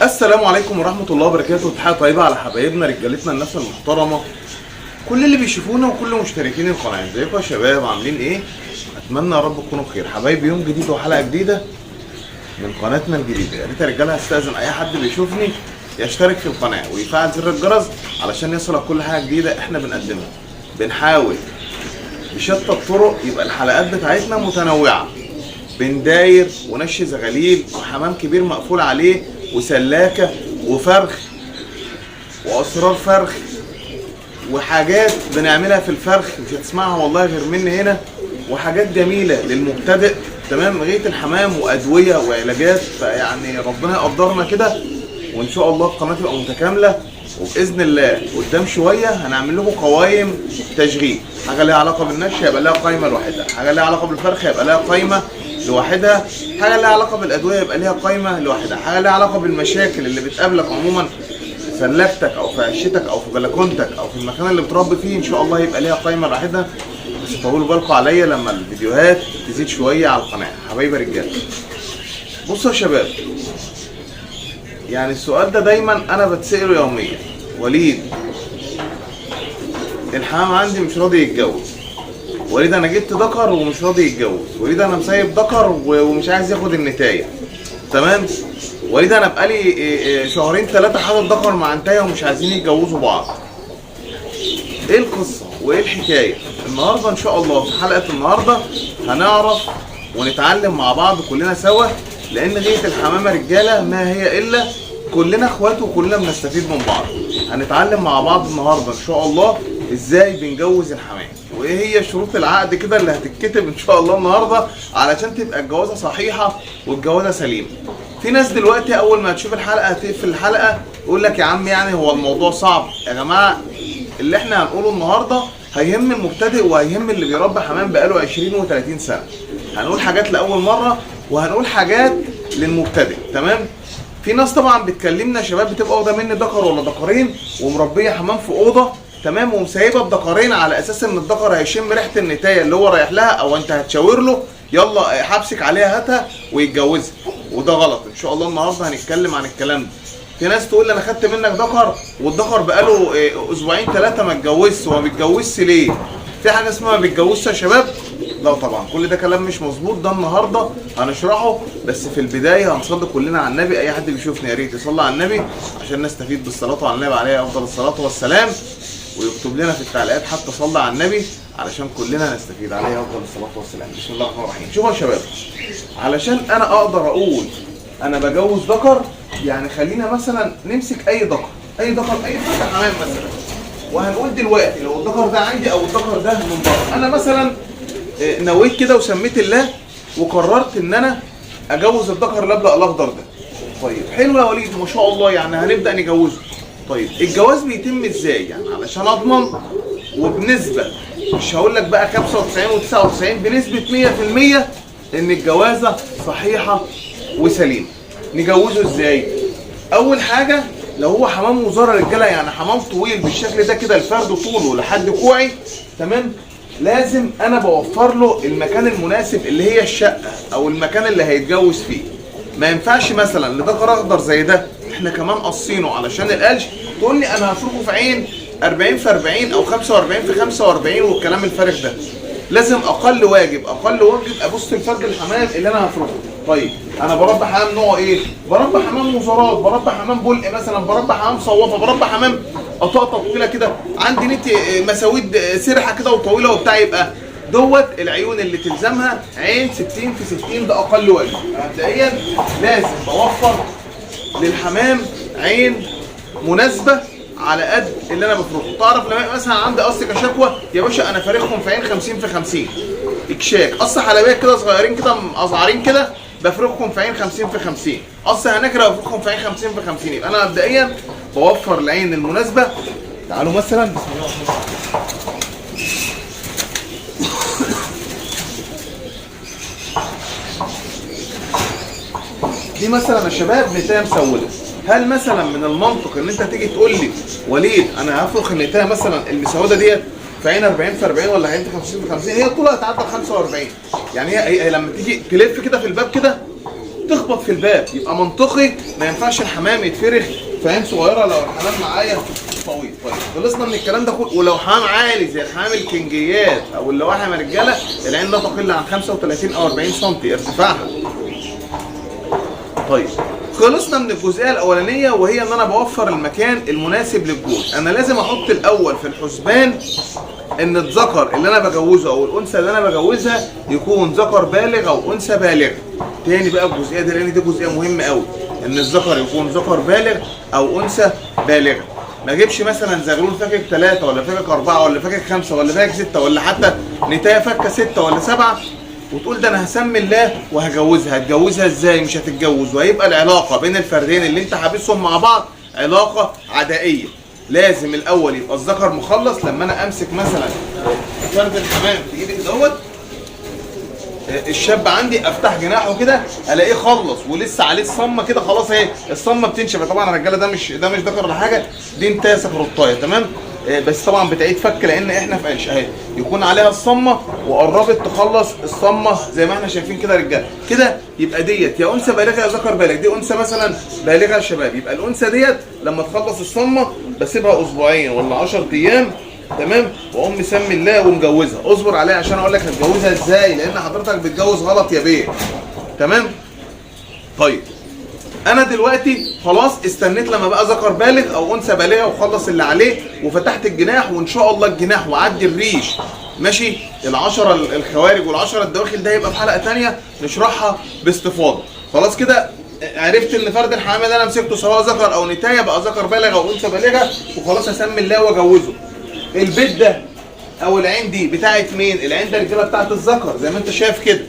السلام عليكم ورحمة الله وبركاته. تحية طيبة على حبايبنا رجالتنا الناس المحترمة، كل اللي بيشوفونا وكل مشتركين القناة. ازيكم يا شباب، عاملين ايه؟ اتمنى يا رب تكونوا بخير حبايبي. يوم جديد وحلقة جديدة من قناتنا الجديدة. يا ريت يا رجالة هستأذن اي حد بيشوفني يشترك في القناة ويفعل زر الجرس علشان يصلك كل حاجة جديدة احنا بنقدمها. بنحاول بشتى الطرق يبقى الحلقات بتاعتنا متنوعة، بنداير ونش زغاليل وحمام كبير مقفول عليه وسلاكة وفرخ وأسرار فرخ وحاجات بنعملها في الفرخ مش هتسمعها والله غير مني هنا، وحاجات جميلة للمبتدئ، تمام؟ غاية الحمام وأدوية وعلاجات. فيعني ربنا يقدرنا كده وإن شاء الله القناة تبقى متكاملة، وبإذن الله قدام شوية هنعمل لكم قوائم تشغيل. حاجة ليها علاقة بالنش هيبقى لها قايمة لوحدها، حاجة ليها علاقة بالفرخ هيبقى لها قايمة لوحدها، حاجة ليها علاقة بالأدوية يبقى ليها قايمة لوحدها، حاجة ليها علاقة بالمشاكل اللي بتقابلك عموما في سلاكتك أو في عشتك أو في بلكونتك أو في المكان اللي بتربي فيه، إن شاء الله يبقى ليها قايمة لوحدها. بس طولوا بالكم عليا لما الفيديوهات تزيد شوية على القناة حبايبي رجالة. بصوا يا شباب، يعني السؤال ده دايما انا بتسأله يوميا، وليد الحمام عندي مش راضي يتجوز، وليد انا جبت ذكر ومش راضي يتجوز، وليد انا مسيب ذكر ومش عايز ياخد النتايه، تمام؟ وليد انا بقالي شهرين ثلاثة حاطط ذكر مع نتايه ومش عايزين يتجوزوا بعض. ايه القصة وايه الحكاية؟ النهارده ان شاء الله في حلقة النهارده هنعرف ونتعلم مع بعض كلنا سوا، لان غاية الحمامة رجاله ما هي الا كلنا اخوات وكلنا بنستفيد من بعض. هنتعلم مع بعض النهارده ان شاء الله ازاي بنجوز الحمام وايه هي شروط العقد كده اللي هتتكتب ان شاء الله النهارده علشان تبقى الجوازه صحيحه والجوازه سليمة. في ناس دلوقتي اول ما تشوف الحلقة هتقفل الحلقة يقول لك يا عم يعني هو الموضوع صعب. يا جماعة اللي احنا هنقوله النهارده هيهم المبتدئ وهيهم اللي بيربي حمام بقاله 20 و30 سنة. هنقول حاجات لاول مرة وهنقول حاجات للمبتدئ، تمام؟ في ناس طبعا بتكلمنا شباب بتبقى واخده مني ذكر ولا ذكرين ومربيه حمام في اوضة، تمام، ومسيبه الذكرين على اساس ان الذكر هيشم ريحه النتايه اللي هو رايح لها او انت هتشاور له يلا حبسك عليها هاتها ويتجوزها، وده غلط. ان شاء الله النهارده هنتكلم عن الكلام ده. في ناس تقول لي انا خدت منك ذكر والذكر بقاله اسبوعين ثلاثة ما اتجوزش، وما بيتجوزش ليه؟ في حاجة اسمها ما بيتجوزش يا شباب؟ لا طبعا كل ده كلام مش مظبوط، ده النهارده هنشرحه. بس في البداية هنصلي كلنا على النبي. اي حد بيشوفني يا ريت يصلي على النبي عشان نستفيد بالصلاة على النبي عليه افضل الصلاة والسلام، ويكتب لنا في التعليقات حتى صلى على النبي علشان كلنا نستفيد عليه افضل الصلاة والسلام. بسم الله الرحمن الرحيم. شوفوا يا شباب، علشان انا اقدر اقول انا بجوز ذكر، يعني خلينا مثلا نمسك اي ذكر، اي ذكر، اي ذكر حمام مثلا، وهنقول دلوقتي لو الذكر ده عندي او الذكر ده من بره، انا مثلا نويت كده وسميت الله وقررت ان انا اجوز الذكر الابلق الاخضر ده. طيب حلو يا وليد ما شاء الله، يعني هنبدا نجوزه. طيب الجواز بيتم ازاي؟ يعني علشان اضمن وبنسبة مش هقول لك بقى 95 و99، بنسبة 100% ان الجوازه صحيحه وسليمه. نجوزه ازاي؟ اول حاجة لو هو حمام وزارة رجاله، يعني حمام طويل بالشكل ده كده، الفرد طوله لحد كوعي، تمام، لازم انا بوفر له المكان المناسب اللي هي الشقة او المكان اللي هيتجوز فيه. ما ينفعش مثلا لذكر اخضر زي ده احنا كمان قصينه علشان القلش تقول لي انا هفرخه في عين 40 في 40 او 45 في 45 والكلام الفارغ ده. لازم اقل واجب، اقل واجب ابص لفرد الحمام اللي انا هفرخه. طيب انا بربي حمام نوعه ايه؟ بربي حمام وزارات، بربي حمام بلق مثلا، بربي حمام صوافه، بربي حمام قطاطه طويلة كده، عندي نت مساويد سرحه كده وطويلة وبتاع، يبقى دوت العيون اللي تلزمها عين 60 في 60، ده اقل واجب. مبدئيا لازم بوفر للحمام عين مناسبة على قد اللي انا بفرخه. تعرف لما مثلا عندي قص كشكوى يا باشا انا فارخهم في عين 50 في 50 اكشاك، قص حلبيه كده صغيرين كده مقزعرين كده بفرخهم في عين 50 في 50، قص هناكره بفرخهم في عين 50 في 50. يبقى انا مبدئيا بوفر العين المناسبة. تعالوا مثلا بسم الله الرحمن الرحيم. دي مثلا يا شباب نتايه مسودة. هل مثلا من المنطق ان انت تيجي تقول لي وليد انا هفرخ النتايه مثلا المسوده ديت في عين 40 في 40 ولا عين 50 في 50؟ هي طولها تعدى 45، يعني هي لما تيجي تلف كده في الباب كده تخبط في الباب. يبقى منطقي ما ينفعش الحمام يتفرخ في عين صغيرة لو الحمام معايا طويل. طيب خلصنا من الكلام ده كله. ولو حمام عالي زي الحمام الكنجيات او اللواحم يا رجاله، العين لا تقل عن 35 او 40 سم ارتفاعها. طيب خلصنا من الجزئية الاولانية، وهي ان انا بوفر المكان المناسب للجوز. انا لازم احط الاول في الحسبان ان الذكر اللي انا بجوزه او الانثى اللي انا بجوزها يكون ذكر بالغ او انثى بالغة. تاني بقى الجزئية دي، لان دي جزئية مهمة قوي، ان الذكر يكون ذكر بالغ او انثى بالغة. ما اجيبش مثلا زغلول فاكك 3 ولا فاكك 4 ولا فاكك 5 ولا فاكك 6 ولا حتى نتايه فكه 6 ولا 7 وتقول ده انا هسمي الله وهجوزها. هتجوزها ازاي؟ مش هتتجوز، وهيبقى العلاقة بين الفردين اللي انت حابسهم مع بعض علاقة عدائية. لازم الاول يبقى الذكر مخلص. لما انا امسك مثلا فرد الحمام في ايدي دوت، الشاب عندي افتح جناحه كده الاقيه خلص ولسه عليه الصمه كده، خلاص اهي الصمه بتنشف. طبعا يا رجاله ده مش ذكر ولا حاجة، دي انتهى سكروتايه تمام. بس طبعا بتعيد فك لان احنا في قش اهي، يكون عليها الصمه وقربت تخلص الصمه زي ما احنا شايفين كده يا رجاله كده. يبقى ديت يا انثى بالغة يا ذكر بالغ. دي انثى مثلا بالغة يا شباب، يبقى الانثى ديت لما تخلص الصمه بسيبها اسبوعين ولا 10 ايام تمام، واقوم مسمي الله ومجوزها. اصبر عليها عشان اقول لك هتجوزها ازاي، لان حضرتك بتجوز غلط يا بيه تمام. طيب انا دلوقتي خلاص استنيت لما بقى ذكر بالغ او انثى بالغة وخلص اللي عليه وفتحت الجناح، وان شاء الله الجناح وعدي الريش ماشي. العشرة الخوارج والعشرة الدواخل ده هيبقى في حلقة ثانية نشرحها باستفاضة. خلاص كده عرفت ان فرد الحمام اللي انا مسكته سواء ذكر او نتايه بقى ذكر بالغ او انثى بالغة، وخلاص اسمي الله واجوزه. البيت ده او العين دي بتاعت مين؟ العين ده رجاله بتاعت الذكر زي ما انت شايف كده،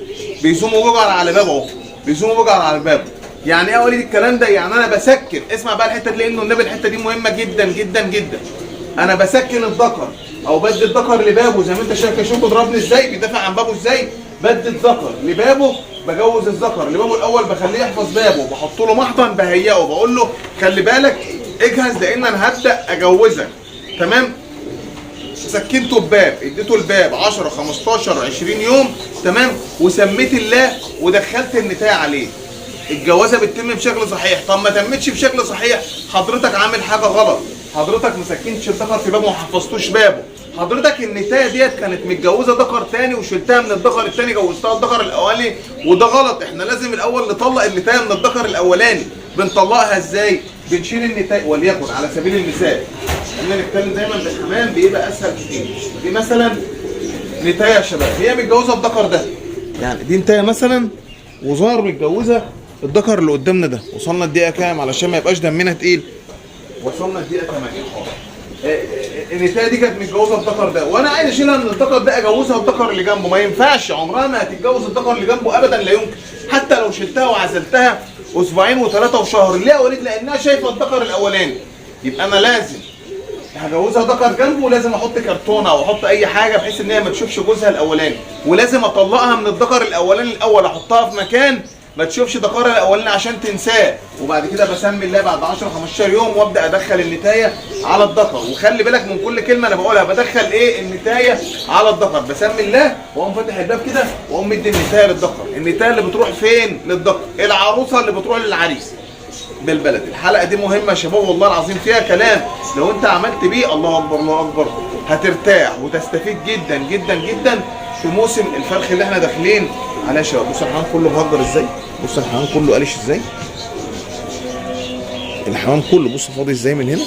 بيزوموا بجر على بابه اهو، بيزوموا بجر على بابه. يعني ايه اقول الكلام ده؟ يعني انا بسكن، اسمع بقى الحتة دي لانه النبي الحتة دي مهمة جدا جدا جدا. انا بسكن الذكر او بدي الذكر لبابه زي ما انت شايف كده، شوف بيضربني ازاي، بيدافع عن بابه ازاي. بدي الذكر لبابه، بجوز الذكر لبابه الاول، بخليه يحفظ بابه، بحط له محضن، بهيئة، بقول له خلي بالك اجهز لان انا هبدا اجوزك تمام. سكنته الباب، اديته الباب 10 15 20 يوم تمام، وسميت الله ودخلت النتايه عليه. الجوازه بتتم بشكل صحيح. طب ما تمتش بشكل صحيح، حضرتك عامل حاجة غلط، حضرتك ما سكنتش الذكر في بابه وما حفظتوش بابه. حضرتك النتايه ديت كانت متجوزة ذكر تاني وشلتها من الذكر التاني جوزتها الذكر الاولاني، وده غلط. احنا لازم الاول نطلق النتايه من الذكر الاولاني. بنطلقها ازاي؟ بنشيل النتايه، وليكن على سبيل المثال خلينا نتكلم دايما بالحمام بيبقى اسهل كتير. دي مثلا نتايه يا شباب، هي متجوزة الذكر ده، يعني دي نتايه مثلا وظهر متجوزة الذكر اللي قدامنا ده. وصلنا الدقيقة كام علشان ما يبقاش دمنا تقيل؟ وصلنا الدقيقة 8. النتايه دي كانت متجوزة الذكر ده، وانا عايز اشيلها من الذكر ده اجوزها الذكر اللي جنبه. ما ينفعش، عمرها ما هتتجوز الذكر اللي جنبه ابدا، لا يمكن. حتى لو شلتها وعزلتها اسبوعين وثلاثة وشهر. ليه يا وليد؟ لانها شايفه الذكر الاولاني. يبقى انا لازم هجوزها ذكر جنبه، ولازم احط كرتونة او احط اي حاجة بحيث ان هي ما تشوفش جوزها الاولاني، ولازم اطلقها من الذكر الاولاني الاول، احطها في مكان ما تشوفش ذكرها الاولاني عشان تنساه. وبعد كده بسمي الله بعد 10 15 يوم وابدا ادخل النتايه على الذكر. وخلي بالك من كل كلمة انا بقولها، بدخل ايه؟ النتايه على الذكر. بسمي الله واقوم فاتح الباب كده واقوم مدي النتايه للذكر. النتايه اللي بتروح فين؟ للذكر. العروسة اللي بتروح للعريس بالبلد. الحلقة دي مهمة يا شباب والله العظيم، فيها كلام لو انت عملت بيه الله اكبر الله اكبر هترتاح وتستفيد جدا جدا جدا في موسم الفرخ اللي احنا داخلين عليه يا شباب. بص الحمام كله مهجر ازاي، بص الحمام كله قالش ازاي، الحمام كله بص فاضي ازاي من هنا.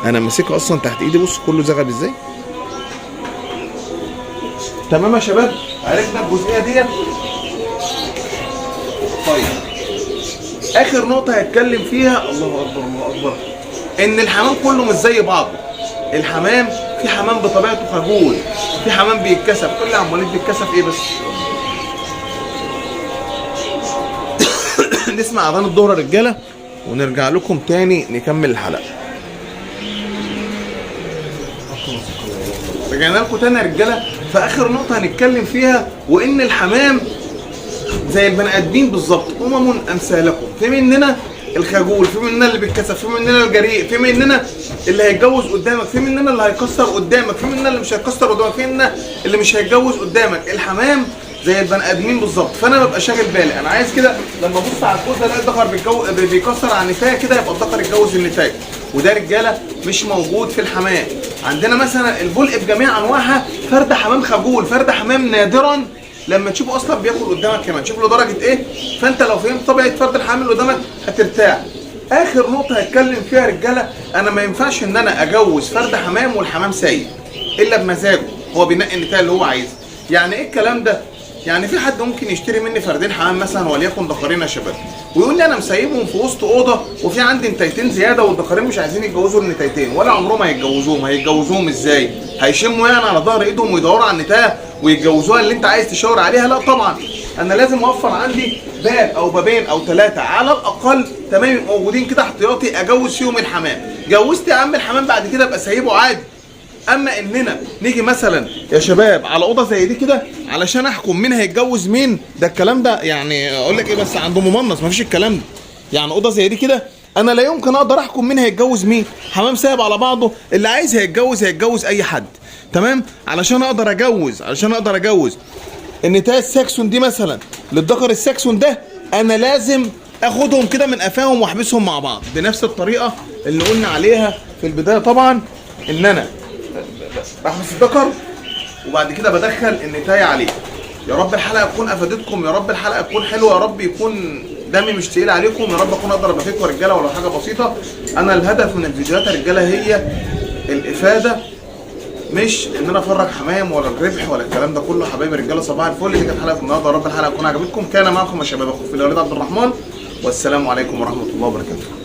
انا ماسكه اصلا تحت ايدي، بص كله زغب ازاي. تمام يا شباب، عرفنا الجزئية ديت. طيب اخر نقطة هتكلم فيها، الله اكبر الله اكبر، ان الحمام كله مش زي بعضه. الحمام في حمام بطبيعته خجول، في حمام بيتكسف. تقول لي يا عم وليد بيتكسف ايه بس؟ نسمع اذان الظهر يا رجاله ونرجع لكم تاني نكمل الحلقة. رجعنا لكم تاني يا رجاله في اخر نقطة هنتكلم فيها، وان الحمام زي البني ادمين بالظبط، امثالكم. في مننا الخجول، في مننا اللي بيتكسف، في مننا الجريء، في مننا اللي هيتجوز قدامك، في مننا اللي هيكسر قدامك، في مننا اللي مش هيكسر قدامك، في مننا اللي مش هيتجوز قدامك. الحمام زي البني ادمين بالظبط. فانا ببقى شاغل بالي، انا عايز كده لما ابص على الجوز الاقي الذكر بيكسر على النتايه كده، يبقى الذكر اتجوز النتايه. وده رجاله مش موجود في الحمام. عندنا مثلا البلق بجميع انواعها، فرد حمام خجول، فرد حمام نادرا لما تشوفه اصلا بياكل قدامك، كمان شوف له درجه ايه. فانت لو فهمت طبيعة فرد الحمام اللي قدامك هترتاح. اخر نقطة هتكلم فيها رجاله، انا ما ينفعش ان انا اجوز فرد حمام والحمام سايب الا بمزاجه، هو بينقي النتايه اللي هو عايزها. يعني ايه الكلام ده؟ يعني في حد ممكن يشتري مني فردين حمام مثلا وليكن ذكرين يا شباب، ويقول لي انا مسيبهم في وسط اوضة وفي عندي نتايتين زيادة والذكرين مش عايزين يتجوزوا النتايتين ولا عمرهم هيتجوزوهم. هيتجوزوهم ازاي؟ هيشموا يعني على ظهر ايدهم ويدوروا على النتايه ويتجوزوها اللي انت عايز تشاور عليها؟ لا طبعا، انا لازم اوفر عندي باب او بابين او 3 على الاقل، تمام، موجودين كده احتياطي اجوز فيهم الحمام. جوزت يا عم الحمام بعد كده ابقى سايبه عادي. اما اننا نيجي مثلا يا شباب على اوضة زي دي كده علشان احكم مين هيتجوز مين، ده الكلام ده يعني اقول لك ايه، بس عنده ممنص مفيش الكلام ده. يعني اوضة زي دي كده انا لا يمكن اقدر احكم مين هيتجوز مين، حمام سايب على بعضه، اللي عايز هيتجوز هيتجوز اي حد، تمام. علشان اقدر اجوز، علشان اقدر اجوز النتايه الساكسون دي مثلا للذكر الساكسون ده، انا لازم اخدهم كده من قفاهم واحبسهم مع بعض بنفس الطريقة اللي قلنا عليها في البداية. طبعا ان انا بحبس الذكر وبعد كده بدخل النتايه عليه. يا رب الحلقة تكون افادتكم، يا رب الحلقة تكون حلوة، يا رب يكون دمي مش تقيل عليكم، يا رب اكون اقدر افيدكم يا رجاله ولو حاجة بسيطة. انا الهدف من الفيديوهات يا رجاله هي الافادة، مش ان انا افرج حمام ولا الربح ولا الكلام ده كله. حبايبي رجاله صباح الفل، دي كانت حلقة النهارده، يا رب الحلقة تكون عجبتكم. كان معكم يا شباب اخوكم في الوليد عبد الرحمن، والسلام عليكم ورحمة الله وبركاته.